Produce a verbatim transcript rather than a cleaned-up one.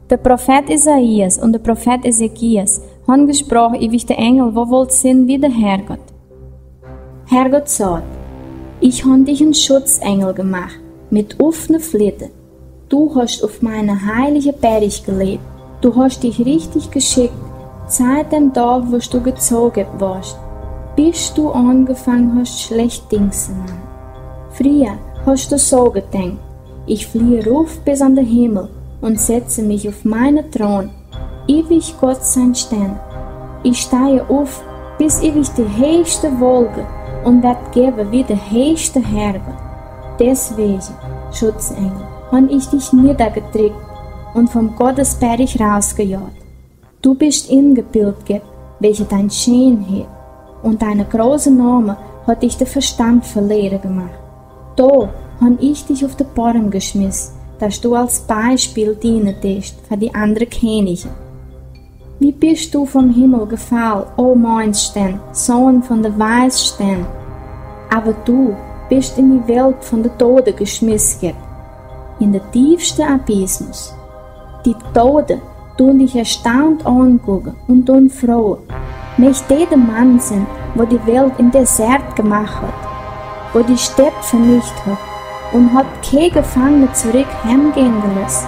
De Profeet Isaias un de Profeet Esekias han jesproach iwich de Enjel, waut woat sennen wie de Herrgott. Herrgott sajcht: Ich han dich een Schutzenjel jemoakt, met offne Flitte. Du hast auf meine heilige Berg gelebt. Du hast dich richtig geschickt, seit dem Tag, wo du gezogen warst, bis du angefangen hast, schlecht Dinge zu machen. Früher hast du so gedacht: Ich fliehe rauf bis an den Himmel und setze mich auf meinen Thron, ewig Gott sein Stern. Ich stehe auf bis ewig die höchste Wolke und werde geben wie der höchste Herrgott. Deswegen, Schutzenjel, han ich dich niedergedrückt und vom Gottesberg rausgejagt. Du bist ingebildet, welche dein Schönheit und deine große Name hat dich der Verstand verlieren gemacht. Da han ich dich auf den Baum geschmissen, dass du als Beispiel dienen deist für die anderen Könige. Wie bist du vom Himmel gefallen, o Morgenstern, Sohn von der Weisstern? Aber du bist in die Welt von der Tote geschmissen, in den tiefsten Abismus. Die Tote tun dich erstaunt angucken und tun frohen: Möcht der der Mann sein, wo die Welt in Desert gemacht hat, wo die Städte vernichtet hat und hat keine Gefangene zurück heimgehen gelassen?